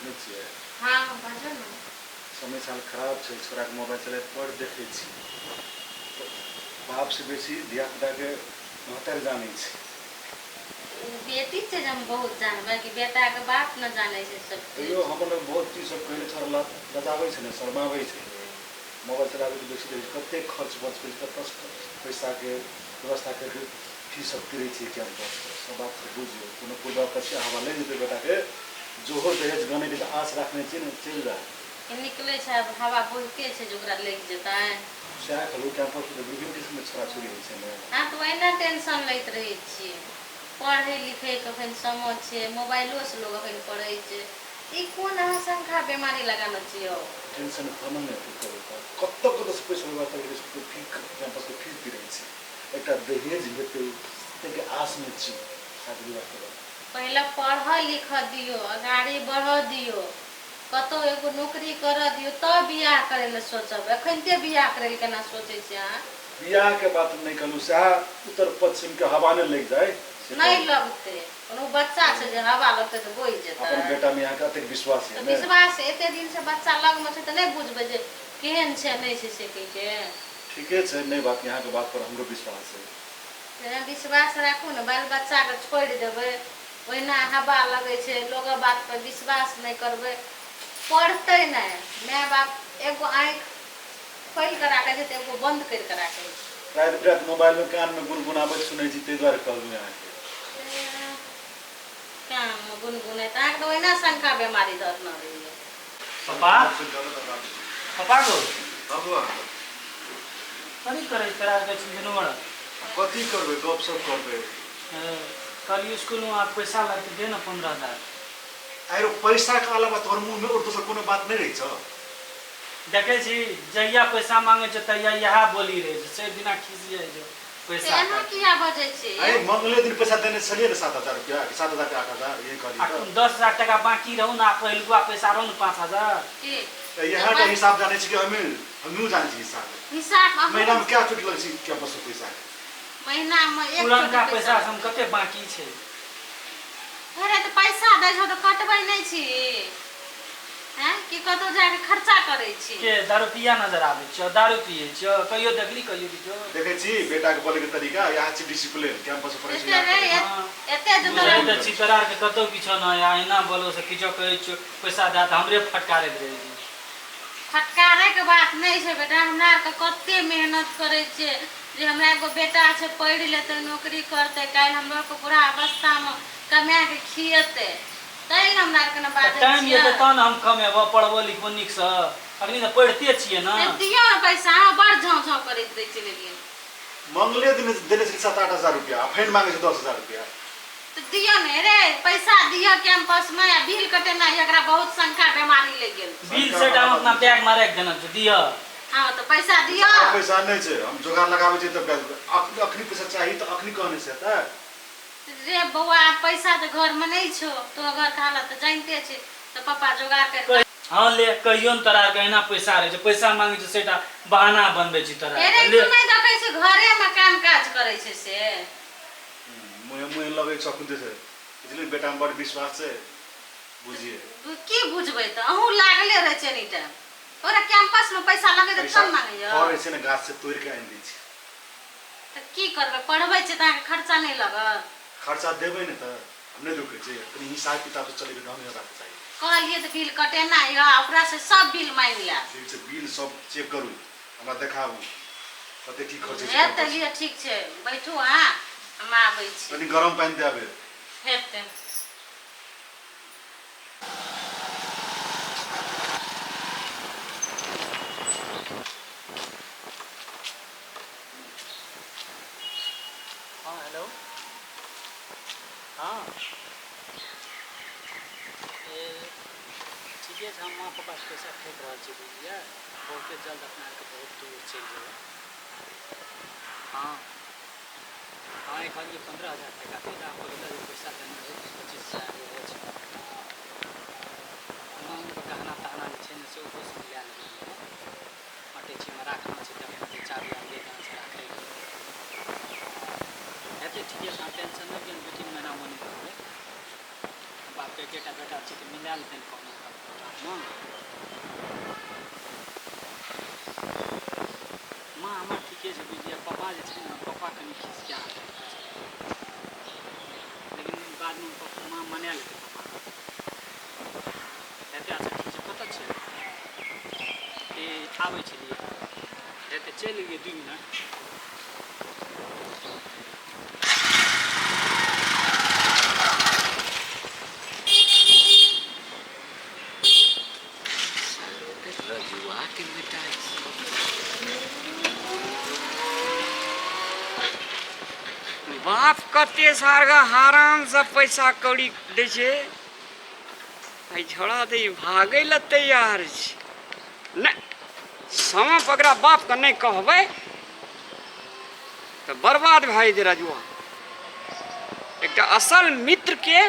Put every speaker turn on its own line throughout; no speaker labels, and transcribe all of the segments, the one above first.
सुनै छियै?
हँ, बाजू ने।
समय साल खराब छै, छोड़ाके मोबाइल चलैत बड़ देखै छी। बापसँ बेसी धियापुताके महत्तर जानै छै।
ओ बेटी छै जे हम बहुत जानबै कि बेटाके बाप ने जानै छै सब चीज।
तैयो हमर लग बहुत चीज सब कहै छोड़ा लजाबै छै ने, शरमाबै छै। मोबाइल चलाबैके बेसी देखै छै, कतेक खर्च बर्च करै छै, कतऽसँ पैसाके व्यवस्था करिके फीस सब तिरै छै कैम्पसके, सब बात सब बुझियौ। कोनो पूर्वा पछिया हवा लागि जेतै बेटाके, जोहो दहेज गनैके जे आश राखने छियै ने, चलि जायत।
निकलै छै आब हवा बहिते छै जे ओकरा लागि जेतै।
सएह कहलहुँ, कैम्पसमे तऽ विभिन्न किस्मके छोड़ा छोड़ी होइ छै ने।
अहाँ तऽ ओहिना टेंशन लैत रहै छियै। पढ़ै लिखैके एखन समय छै, मोबाइलोसँ लोक एखन पढ़ै छै। ई कोन अहाँ शंखा बेमारी लगाने छी यौ?
टेंशन कोनो नहि अथी करू तऽ कतऽ कतऽसँ पैसा व्यवस्था करि कऽ फी कैम्पसके फीस तिरै छै। एकटा दहेज हेतै ताहिके आशमे छी शादी विवाहके बाद।
पहिले पढ़ऽ लिखऽ दियौ, अगाड़ी बढ़ऽ दियौ, कतहु एगो नौकरी करऽ दियौ तब बियाह करै लए सोचब। एखनिते बियाह करै लए केना सोचै छियै अहाँ?
बियाहके बात नहि कहलहुँ, सएह उत्तर पश्चिमके हवा नहि लागि जाय से
नहि
कहलहुँ।
लगतै, कोनो बच्चा छै जे हवा लगतै तऽ बहि जेतै?
अपन बेटामे अहाँके एतेक विश्वास
तऽ
यऽ ने?
विश्वास एते दिनसँ बच्चा लगमे छै तऽ नहि बुझबै जे केहन छै नहि छै से कहिके।
ठीके छै, नहि बात अहाँके बात पर हमरो विश्वास अइ।
तेँ विश्वास राखू ने, बाल बच्चाके छोड़ि देबै, ओहिना हवा लगै छै, लोकक बातपर विश्वास नहि करबै, पढ़तै नहि। माय बाप एगो आँखि खोलि कऽ राखै छै तऽ एगो बन्द करि कऽ राखै छै।
राति बिराति मोबाइलमे कानमे गुनगुनाबैत सुनै छी, ताहि दुआरे कहलहुँ अहाँके।
कानमे गुनगुनाइत अहाँके तऽ ओहिना शंका बेमारी धरने रहैए।
पापा पापा गो।
हँ बौआ।
कथी करै तोरा आरके झुनझुनू मरल?
कथी करबै, गप सप करबै।
कहलियै स्कूलमे आब पैसा लगतै, दे ने 15,000।
आरो पैसाके अलावा तोहर मुँहमे आओर दोसर कोनो बात नहि रहै छौ?
देखै छी जहिया पैसा मांगै छै तहिया इएह बोली रहै छै, से दिना खीस जाइ छै पैसा
एना किया बजै छी?
अरे मंगले दिन पैसा देने छलियै ने 7,000 रुपया कि 7,000 के 8,000, यही कहलियै।
आ 10,000 टका बाकी रहू ने, आ पहिलुका पैसा रहू ने 5,000।
की
तऽ यहाँ के हिसाब जानै छी कि हमे? हमहूँ जानै छी हिसाब।
हिसाब
महीनामे कए चोटी लगै छै कैंपस पैसा?
महीनामे एक
पुरनका पैसा हम कते बाकी छै।
अरे तऽ पैसा दै छौ तऽ कटबै नहि छी हैं कि कतौ जाके खर्चा करै छी?
के दारू पिया नजर आबै छियौ? दारू पियै छियौ कहियो देखली कहियो किछो?
देखै छी बेटाके बोलैके तरीका, यहाँ छी डिसिप्लिन कैंपस पढ़ै छी।
एते रे एते जे तोरा
बुझै तऽ छी तोरा आरके कतौ किछो नहि, आ एना बोलो से किछो कहै छियौ पैसा दए तऽ हमरे फटकारैत रहै छी।
फटकारैके बात नहि छै बेटा, हमरा आरके कते मेहनत करै छियै जे हमरा एगो बेटा छै, पढ़ि लेतै, नौकरी करतै, काल्हि हमरो आरके बुढ़ा अवस्थामे कमाके खियेतै, तै लए हमरा आरके ने बाजै
टाइम
छियै।
एतै तहन हम कमेबो, पढ़बो लिखबो नीकसँ। अखनी तऽ पढ़िते छियै ने।
दियौ ने पैसा, अहाँ बड़ झाँव झाँव करैत रहै छियै लेकिन।
मंगले दिन देने छलै 7-8 हजार रुपया, आ फेर मांगे छै 10,000 रुपया।
तऽ दियौ ने रे पैसा, दियौ कैंपसमे आ बिल कटेनाइ, एकरा बहुत शंका बेमारी लागि गेल छै।
बिल सेट हम अपना बैगमे राखि देने छियौ, दिअ।
हँ तऽ पैसा दियौ।
आब पैसा नहि छै, हम जोगाड़ लगाबै छियै तब अखनी पैसा चाही तऽ अखनी कहने छै तऽ।
रे बौआ, आब पैसा तऽ घरमे नहि छौ, तोहर घरके हालत तऽ जानिते छी, तऽ पप्पा जोगाड़ करि
हँ ले, कहियो ने तोरा आरके एहिना पैसा रहै छै, पैसा मांगै छै सेटा बहाना बनबै छी तोरा
रे।
आरके ले।
तू नहि देखै छी घरेमे काम काज करै छै से?
मुँहे मुँहे लगै छै अखन छै, बुझलियै? बेटामे बड़ विश्वास छै, बुझिए।
की बुझबै तऽ, अहूँ लागले रहै छै एनी टाइम। ओकरा कैंपसमे पैसा लगै तऽ
पैसा
तब मांगैया।
फड़ै छै ने गाछ से तोड़ि कऽ आनि दै छै।
तऽ की करबै, पढ़बै छियै तऽ अहाँके खर्चा नहि लगत?
खर्चा देबै ने तऽ हम नहि रुकै छियै, कनि हिसाब किताबसँ चलैके ढङ्ग हेबाक चाही।
कहलियै तऽ बिल कटेना यऽ, ओकरासँ सब बिल मांगि लेब।
ठीक छै, बिल सब चेक करू, हमरा देखाबू कते की खर्च होइ छै
हेतै।
कैंपस।
लिअ, ठीक छै, बैठू अहाँ, हम आबै छी।
कनि गरम पानि दए आबै।
हेतै।
हँ हेलो, हँ ए ठीके छै, हम माँ पापासँ पैसा ठकि रहल छी बुझलियै, बहुते जल्द अपना आरके बहुत दूर चलि जेबै। हँ हँ, एखन जे 15,000 टाका देला पहिला जे पैसा देने रहै 25,000 ओहो छै। माँगके गहना तहना जे छै ने से ओहो सब लए लेबै, अटैचीमे राखने छै, देखने छै, चाभी हमरे देने छै राखै लए। हेतै, ठीके छै, अहाँ टेंशन नहि लिअ, 2-3 महीनामे ओनी रहबै। बापके एकेटा बेटा छै तऽ मिला लेतै ने कहुना कऽ। माँ माँ हमर ठीके छै बुझलियै पापा जे छै ने पापा कनि खिसिया छै लेकिन बादमे माँ मना लेतै पापाके हेतै अच्छा ठीक छै कतऽ छियै ए आबै छलियै हेतै चलि एलियै 2 मिनट
रजुआ के बेटा बाप कते सारगा हराम से पैसा कौड़ी दै छै एहि छोड़ा तऽ ई भागै लए तैयार छै नहि समय पकड़ा बापके नहि कहबै तऽ बर्बाद भए जेतै रजुआ एकटा असल मित्रके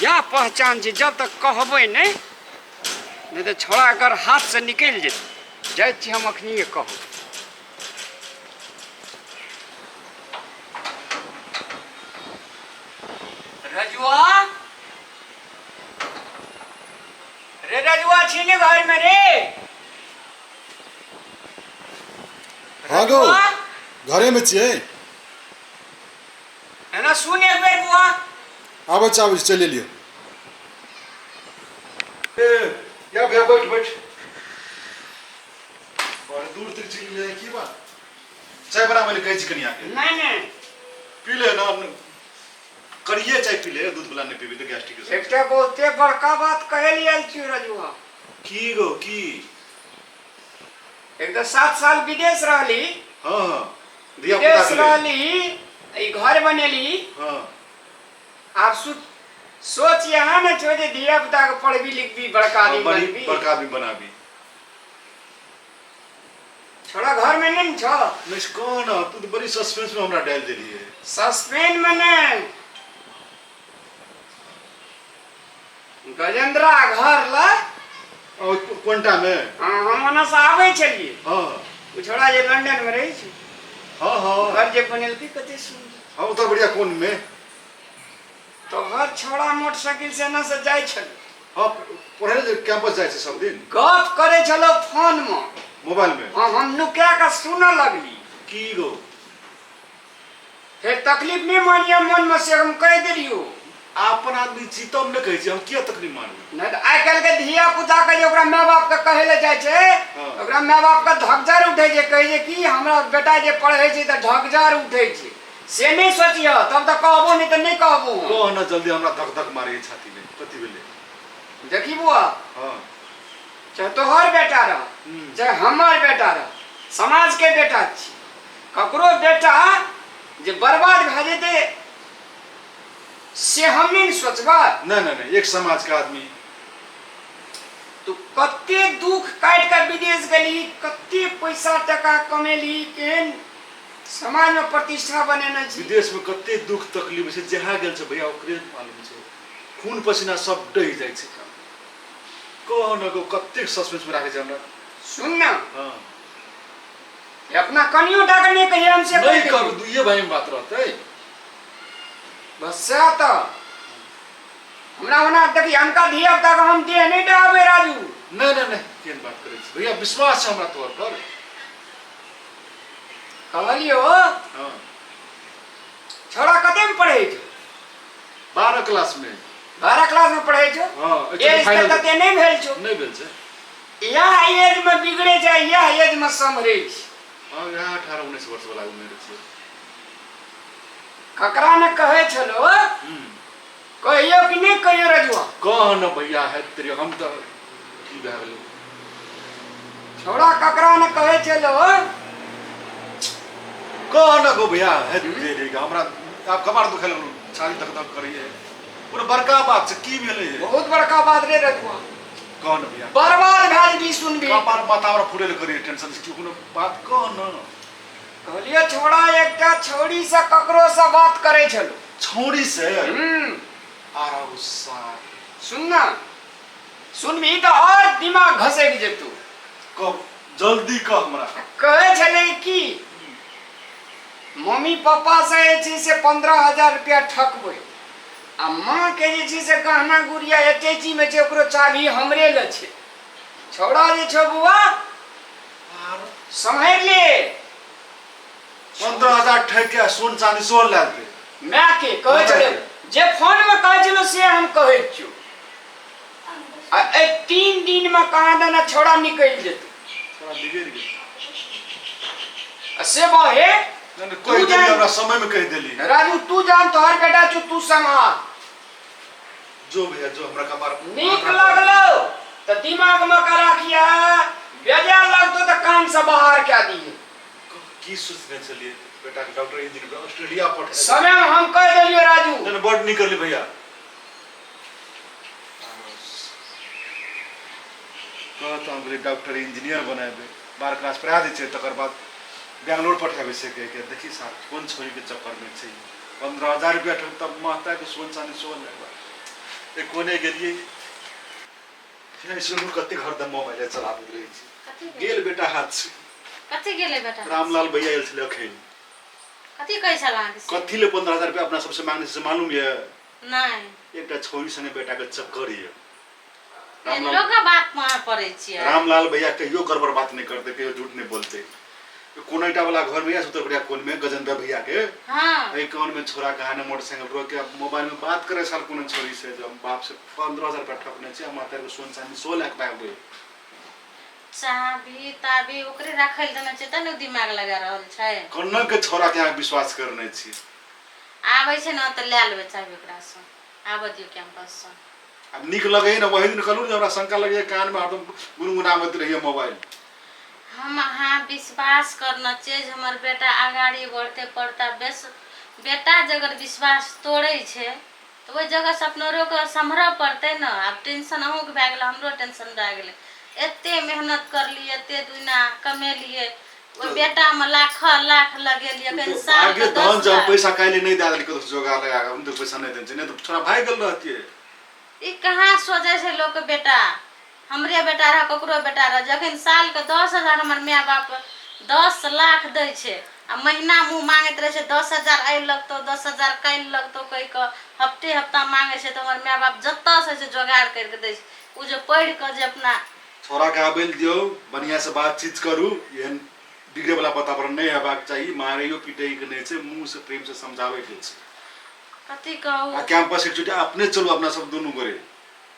इएह पहचान छै जब तक कहबै नहि नहि तऽ छोड़ा एकर हाथसँ निकलि जेतै जाइ छी हम अखनिए कहब रजुआ रे रजुआ छी ने घर में रे
हाँ गो घरे में छियै
एना सुन एक बेर बुआ
आबै छी आबै छी चलि एलियै ए या भैया बैठ बैठ बड़ दूर तक चलि गेलियै की बात चाय बनाबै लए कहै छी कनिया के
नहीं नहीं
पी ले ना करिए चाय पी ले दूध वाला नहीं पीबी तऽ गैस्ट्रिक के
एकटा बहुते बड़का बात कहै लए आयल छी रजुआ
की गो की
एक तऽ 7 साल विदेश रहली
हाँ हाँ धिया पुता
विदेश
के लेल।
रहली ई घर बनेली
हाँ
आब सोच यहाँ ने छो जे धिया पुता के पढ़बी लिखबी बड़का आदमी
बड़ी
बनबी
बड़का आदमी बनाबी
छोड़ा घर में नहीं छो
नहीं कौन तू तो बड़ी सस्पेंस में हमरा डाल देलिए
सस्पेंस में नहीं गजेंद्रा घर ला
और कोनटा में
हाँ, हम ओना से आबै छलिए
हाँ
ओ छोड़ा जे लंदन में रहै छै
हाँ हाँ
घर जे बनेलकै कते सुंदर
हाँ उतर बढ़िया कोन में
तो हर छोड़ा मोटरसाइकिल से एना से जाइ छल
हाँ पढ़े ले कैंपस जाइ छै सब दिन
गप करै छलो फोन में
मोबाइल में
हाँ हम नुका के सुनऽ लगली
की गो
फेर तकलीफ नहीं मानिए मन में से हम कह देलियो
अपन आदमी छी तब ने कहै छी हम किया तकलीफ मानबै
नहीं तऽ आइ काल्हि के धिया पुता के जे ओकरा माय बाप के कहै लए जाइ छै
हाँ।
ओकरा माय बाप के धकजर उठै छै कहै छै कि हमरा बेटा जे पढ़ै छै तऽ धकजर उठै छै से नहि सोचिह तब तऽ कहबो नहि तऽ नहि कहबो हम।
कह न जल्दी हमरा धक धक मारै छाती में कथी भेलै
देखी बुआ
हाँ
चाहे तोहर बेटा रह चाहे हमर बेटा रह समाज के बेटा छी ककरो बेटा जे बर्बाद भए जेतै से हम नहि ने सोचबै
नहीं नहीं नहीं एक समाज के आदमी
तू कते दुख काटि कऽ विदेश गेली कते पैसा टका कमेली केहन समाज में प्रतिष्ठा बनेने छी
विदेश में कते दुख तकलीफ छै जहाँ गेल छै भैया ओकरे मालूम छै खून पसीना सब डहि जाइ छै कह न गो कतेक सस्पेंस में राखै छै हमरा
सुन ना
हाँ
अपना कनियो टा के नहि कहिए हम से
नहीं कहब दुइये भाई में बात रहतै
बस सएह तऽ हमरा ओना देखी अनका धिया पुता के हम देह नहि डहाबै राजू
नहीं नहीं नहीं केहन बात करै छी भैया विश्वास छै हमरा तोहर पर
कहलियो
हाँ
छोड़ा कते में पढ़ै छौ
12 क्लास में
12 क्लास में पढ़ै छौ
हाँ
एज तऽ तते नहि भेल छौ
नहीं भेल छै
इएह एज में बिगड़े छै इएह एज में सम्हरै छै
हाँ इएह 18 19 वर्ष वाला उमेर छै
ककरा ने कहै छलो कहियो कि नहि कहियो रजुआ
कह न भैया है तेरे हम तऽ की भए गेलै
छोड़ा ककरा ने कहै छलो
कह न गो भैया है तेरे हमरा आब कपार दुखै लगल छाती धक धक करैए कोनो बड़का बात छै की भेलै
बहुत बड़का बात रे रजुआ
कह न भैया
बर्बाद भए जेबी सुनबी
कपार माथा हमरा फूटे लए करैए टेंशन से कोनो बात कह न
कहलिए छोड़ा एकटा छौड़ी से ककरो से बात करे छलो
छौड़ी से आरा गुस्सा
सुन ना सुनबी तऽ और दिमाग घसकि जेतौ
कह जल्दी कह हमरा
कहै छलै कि मम्मी पापा से जे छै से 15,000 रुपया ठकबै आ माँके जे छै से गहना गुड़िया अटैचीमे छै ओकरो चाभी हमरे लग छै छौड़ा जे छौ बुआ सम्हारि ले
15,000 ठकि के सोन चांदी सोन लए लेतै
मायके कहै छलै जे फोनमे कहै छलौ से हम कहै छियौ आ एहि 3 दिनमे कहाँ दना छौड़ा निकलि जेतौ।
थोड़ा बिगड़ि गेल।
आ से बहे।
नहि नहि, कहि
तू
देली।
जान।
हमरा समयमे कहि देली।
राजू, तू जान, तोहर बेटा छौ, तू सम्हार।
जो भैया जो, हमरा कपार।
नीक लगलो तऽ दिमागमे का राखिया, बेजा लगतो तऽ कानसँ बाहर कए दिहे।
की सोचने छलियै, बेटाके डॉक्टर इंजीनियर ऑस्ट्रेलिया पठा।
समयमे हम कहि देलियौ राजू।
नहि नहि, बड नीक करली भैया। कह तऽ हम कहलियै डॉक्टर इंजीनियर बनेबै, 12 क्लास पढ़ा दै छै, तकर बाद बैंगलोर पठाबै छै कहि के। देखी साहब, कोन छोरीके चक्करमे छै। 15,000 रुपया ठक तब महताके सोन चानी सोन लगबा कोने गेलियै। सुनू, कतेक हरदम मोबाइले चलाबैत रहै छै।
कथी गेल?
गेल बेटा हाथ से।
कथी गेलै बेटा?
रामलाल भैया आयल छलै अखन।
कथी कहै छल अहाँके से?
कथी ले 15,000 रुपया अपना सबसे मांगने छै से मालूम यऽ?
नहि।
एकटा छौरी संगे बेटाके चक्कर यऽ रामलाल।
लोकक बात मे अहाँ पड़ै छियै।
रामलाल भैया कहियो गड़बड़ बात नहि करते, कहियो झूठ नहि बोलते। कोनेटा वाला घर में या सुतर बढ़िया कोन में गजेंद्र भैया के एहि कोन में छोरा कहा ने मोटरसाइकिल रोक के मोबाइल में बात करे साल कोनो छोरी से, जब बाप से 15,000 रुपया ठकने छै आ माता के सोन चांदी 100 लाख भाग।
चाभी ताबी ओकरे राखै लए देने छै, तै ने दिमाग लगा रहल छै।
कोना के छोरा के अहाँ विश्वास करने छी?
आबै छै ने तऽ लए लेबै चाभी ओकरासँ, आबऽ दियौ कैंपससँ।
आब नीक लगैए ने, वही दिन कहलहुँ ने, हमरा शंका लगैए, कान में हरदम गुनगुनाबैत रहिए मोबाइल।
हम अहाँ विश्वास करना छियै जे हमर बेटा अगाड़ी बढ़तै, पढ़ता बेस। बेटा जे अगर विश्वास तोड़ै छै तऽ ओहि जगहसँ अपनोके सम्हरऽ पड़तै ने। आब टेंशन अहूँके भए गेलै, हमरो टेंशन भए गेलै। एते मेहनत करलियै, एते दुना कमेलियै, ओहि बेटामे लाख लाख लगेलियै, एखन सालके
भाग्य धन
दस
जे हम
लाख।
पैसा काल्हि नहि दए देलकै, कतौ जोगाड़ लगा कऽ हम तऽ पैसा नहि देने छै, नहि तऽ छोरा भागि गेल रहतियै।
ई कहाँ सोचै छै लोकके बेटा? हमरे बेटा रह, ककरो बेटा रह, जखन सालके 10,000 हमर माय बाप 10 लाख दै छै आ महीना मुँह मांगैत रहै छै, 10,000 आइ लगतौ, 10,000 काल्हि लगतौ कहि कऽ हफ्ते हफ्ता मांगै छै, तऽ हमर माय बाप जतऽसँ छै जोगाड़ करि कऽ दै छै। ओ जे पढ़ि कऽ जे अपना
छोराके आबै लए दियौ, बढ़िआँसँ बातचीत करू। एहन बिगड़ैवला वातावरण नहि हेबाक चाही। मारैयो पीटैके नहि छै, मुँहसँ प्रेमसँ समझाबैके छै।
कथी कहू।
आ कैंपस एकचोटि अपने चलू, अपना सब दुनू गोरे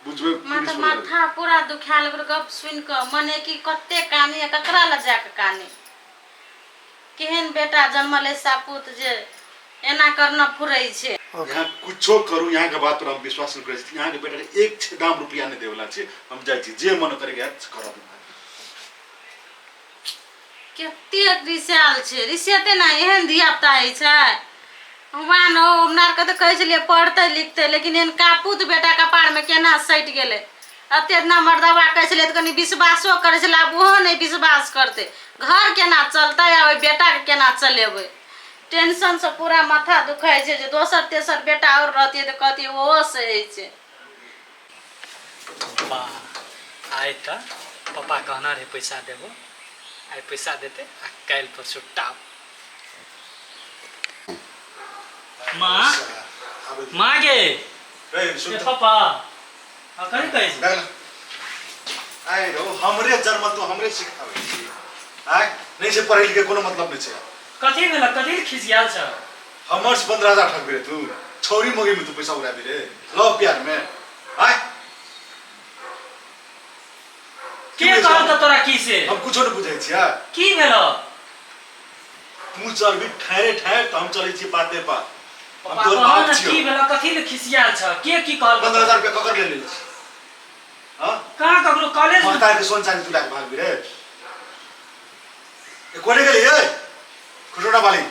बुझबै।
माथा माथा पूरा दुखायल ओकर गप सुनि कऽ। मने कि कते कानी आ ककरा लग जा कऽ कानी? केहन बेटा जन्मल है सापुत जे एना करना फुरै छै।
यहाँ कुछो करू, यहाँ के बात पर हम विश्वास नहि करै छी। यहाँ के बेटा के एक छेदाम रुपया नहि देवला छी। हम जाइ छी, जे मन करे के करब।
कतेक रिसायल छै, रिसेते ने एहन धियापुता होइ छै। हमरा ने हमरा आरके तऽ कहै छलियै पढ़तै लिखतै, लेकिन एहन कापूत बेटा कपारमे केना सटि गेलै? एते इतना मर्दबा कहै छलियै तऽ कनि विश्वासो करै छलै, आब ओहो नहि विश्वास करतै। घर केना चलतै आ ओहि बेटाके केना चलेबै? टेंशनसँ पूरा माथा दुखाइ छै जे दोसर तेसर बेटा आओर रहतियै तऽ कहतियै ओहो सही छै।
वाह, आइ तऽ पप्पा कहना रहै पैसा देबो, आइ पैसा देतै आ काल्हि परसू टाप। माँ, माँ गे।
सुन।
ए पापा, हाँ, कहीं कहै छी?
आइ रौ, हमरे जन्म तू हमरे सिखाबै छी? आइ नहि छै, पढ़ै लिखै कोनो मतलब नहि छै।
कथी भेल? कथी लए खिसियाल छ?
हमर से 15,000 ठकबे रे तू? छौरी मौगी में तू पैसा उड़ाबी रे लव प्यार में? आय?
के कहल तऽ तोरा की से?
हम कुछो नहि बुझै छियै।
की भेल?
तू चलबी ठहरे ठहर तऽ हम चलै छी पाते पात। हम
पप्पा
तोहर
कहल
बाप
ने
छियौ।
की भेल? कथी लए खिसियाल छ? के की कहल?
15,000 रुपया ककर ले लेल छी? हाँ?
कहाँ ककरो कॉलेज में
महतार के सोन चांदी तू लए भागबी रे? ए, कोने गेली ए खुटोटा वाली?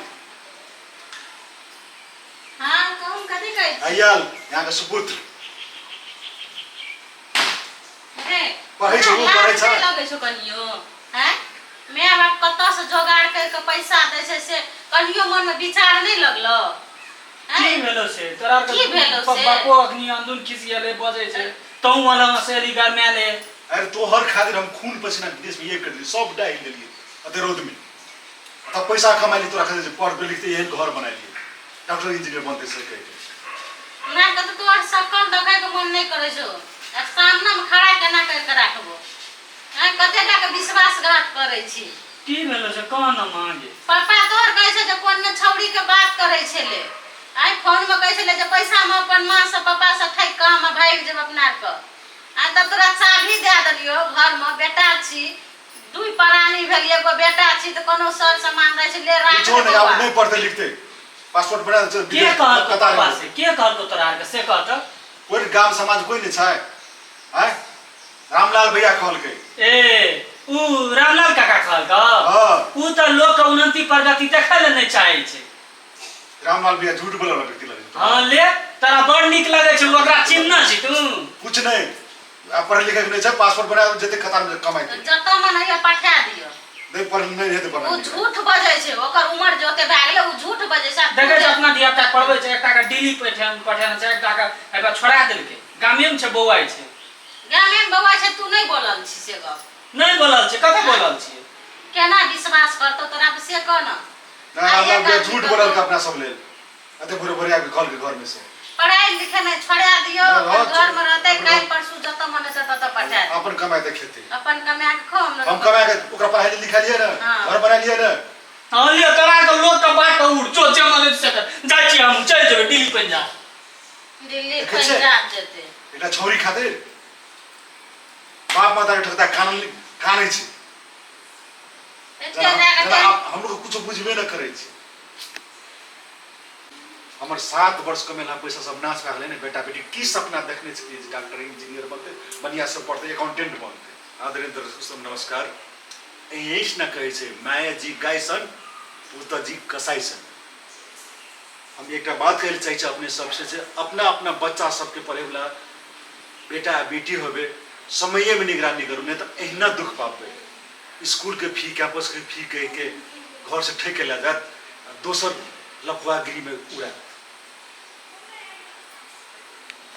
हाँ, कहूँ, कथी कहै छी?
आयल यहाँ के सुपुत्र।
हे।
पढ़ै छौ,
लाज
पढ़ै छै।
नहि लगै छौ कनियो? हैं, माय बाप कतऽसँ जोगाड़ करि कऽ पैसा दै छै से कनियो मनमे विचार नहि लगलो?
की
हैं?
भेलो से तोरा आरके?
की भेलो से?
बापो अखनी अंदुन खिसियले बजै छै, तहूँ अलग से एली गरमाएले।
अरे, तोहर खातिर हम खून पसीना विदेश में ये कर दिली, सब डाल देलिए अते रौद में, तब पैसा कमाइली तोरा खातिर जे पढ़ लिखते एहन घर बनाइलिए, डॉक्टर इंजीनियर बनते से कहि के।
हमरा आरके तऽ तोहर शकल देखैके मन नहि करै छौ आ सामनेमे खड़ा केना करि कऽ राखबो आँय कते टाके विश्वासघात करै छी
की भेलो से कह न माँ गे
पापा तोहर कहै छै जे कोन छौड़ीके बात करै छलै आइ फोनमे कहै छलै जे पैसामे अपन माँसँ पापासँ ठकि कऽ हम भागि जेब अपना आरके आ तब तोरा चाभी दए देलियौ घरमे बेटा छी दुइ प्राणी भेलियै एगो बेटा छी तऽ कोनो सर सामान रहै छै ले राख
किछो
ले
नहि आब
बौआ
नहि पढ़तै लिखतै पासपोर्ट बना दे
के कहलको पापा से के कहलको तोरा आरके से कह तऽ
कोइ गाम समाज कोइ नहि छै आँय रामलाल भैया कहलकै
ए ऊ रामलाल काका कहलको
हाँ
ऊ तऽ लोक के उन्नति प्रगति देखै लए नहि चाहै छै
रामलाल भैया झूठ बोलल व्यक्ति लगे
हाँ ले तोरा बड़ नीक लगै छै ओकरा चिन्हना छी तू
कुछ नहि आ पढ़ल लिखल नहि छै पासपोर्ट बना जते कतार में कमाइ
जतऽ मन होइए पठा दियौ
नहि पढ़ल नहि हेतै
ओ
पढ़ल
झूठ बजै छै ओकर उमर जे ओते भए गेलै ओ झूठ बजै छै
देखै छै अपना धिया पुता पढ़बै छै एकटा के दिल्ली पठेने छै एकटा के एहिबेर छोड़ा देलकै गामेमे छै बौआइ छै
गामेमे बौआ छै तू नहि बोलल छी से गप
नहि बोलल छै कतऽ बोलल छियै
केना विश्वास करतौ तोरा पर से कह न
नहि रामलाल भैया झूठ बोलल अपना सब लेल एते भोरे भोरे आबि कहलकै घर में से
पढ़ाई लिखेनाइ छोड़ा दियौ
नहि,
अपन घर में रहतै
अपन
काल्हि परसू जतऽ मन हेतै ततऽ पठा दियौ
अपन कमाइ खेतै
अपन कमा के खाउ
हम कमा के ओकरा पढ़ाई लिखालियै ने
हाँ।
घर बनेलियै ने
हाँ लिअ तोरा के लोक के बात के उड़ जो जे मन से कर जाइ छी हम चलि जेबै दिल्ली पंजाब
दिल्ली
देखै छियै?
पंजाब जेतै
एकटा छौरी खातिर बाप माता के ठकता कान कानै छै
एते
जेना
जाके
जेना आब हमरो कुछो बुझबे न करै छै हमर 7 वर्ष कमेला पैसा सब नाश भए गेलै ने बेटा बेटी की सपना देखने छलियै जे डॉक्टर इंजीनियर बनतै बढ़िआँ से पढ़तै अकाउंटेंट बनतै आदरणीय दर्शक सब नमस्कार यही ने कहै छै माय जी गाय सन पुत जी कसाई सन हम एकटा बात कहै लए चाहै छी अपने सबसे जे अपना अपना बच्चा सबके पढ़ैवला बेटा आ बेटी होबे समयेमे निगरानी करू नहि तऽ एहिना दुख पाबबै स्कूलके फी कैंपसके फी कहिके घरसँ ठकि के लए जायत आ दोसर लफुआगिरीमे उड़ायत।